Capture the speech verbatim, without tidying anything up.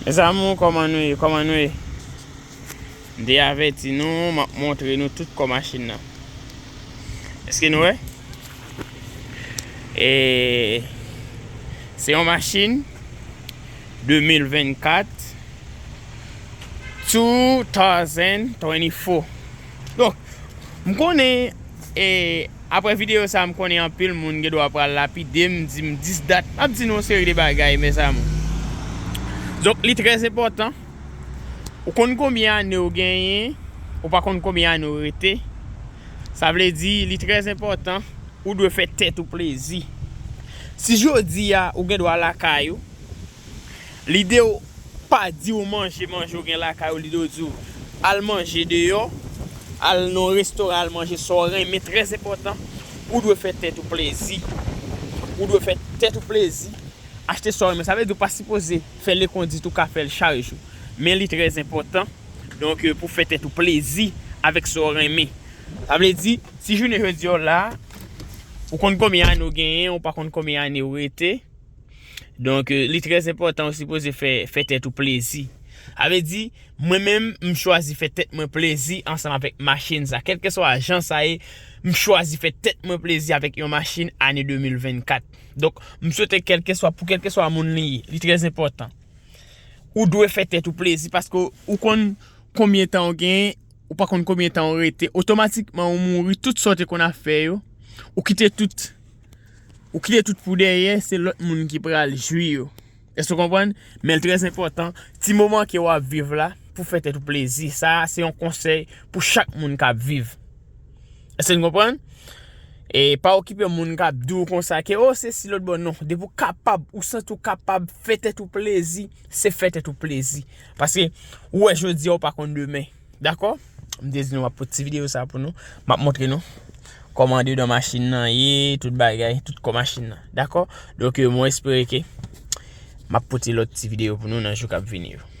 Mezanmi, kòman nou ye? Kòman nou ye? M te avèti nou, m ap montre nou tout kò machin nan. Èske nou wè? E se yon machin de mil vennkat, two thousand twenty-four. Donk, m konnen, e, apre videyo sa, m konnen anpil moun gen dwa pral lapide m, di m dis dat. M ap di nou yon seri de bagay, mezanmi. Donk, li trè enpòtan. Ou konn konbyen ane w genyen, ou pa konn konbyen ane w rete. Sa vle di, li trè enpòtan, ou dwe fè tèt ou plezi. Si jodi a, ou gen dwa lakay ou, lide w pa di w manje, manje w gen lakay ou, lide w di w al manje deyò, al nan yon restoran, al manje sa w renmen, trè enpòtan, ou dwe fè tèt ou plezi. Ou dwe fè tèt ou plezi, achte sa w renmen. Sa vle di w pa sipoze fè lekondit ou ka fè l chak jou. Men li trè enpòtan, donk, pou fè tèt ou plezi avèk sa w renmen. Sa vle di, si jounen jodi a w la, ou konn konbyen ane w genyen, ou pa konn konbyen ane w rete. Donk, e, li trè enpòtan, ou sipoze fè, fè tèt ou plezi. Sa vle di, mwen menm, m chwazi fè tèt mwen plezi ansanm avèk machin sa. Kèlkeswa jan sa ye, m chwazi fè tèt mwen plezi avèk yon machin ane de mil vennkat. Donk, m swete kèlkeswa, pou kèlkeswa moun li ye, li trè enpòtan. Ou dwe fè tèt ou plezi paske ou konn konbyen tan w genyen, ou pa konn konbyen tan w rete. Otomatikman, ou mouri, tout sa w te konn ap fè yo, ou kite tout, ou kite tout pou dèyè, se lòt moun ki pral jwi yo. Èske w konprann? Men l trè enpòtan, ti moman ke w ap viv la, pou fè tèt ou plezi. Sa a, se yon konsèy pou chak moun k ap viv. Èske n konprann? E pa okipe moun k ap di w konsa ke, o, se si lòt bò, non. Depi w kapab, ou santi w kapab, fè tèt ou plezi, se fè tèt ou plezi. Paske, ou wè jodi a, ou pa konn demen. Dakò? M te di nou m ap pote ti videyo sa pou nou. M ap montre nou kòman andedan machin nan ye, tout bagay, tout kò machin nan. Dakò? Donk, e, mwen espere ke m ap pote lòt ti videyo pou nou nan jou k ap vini yo.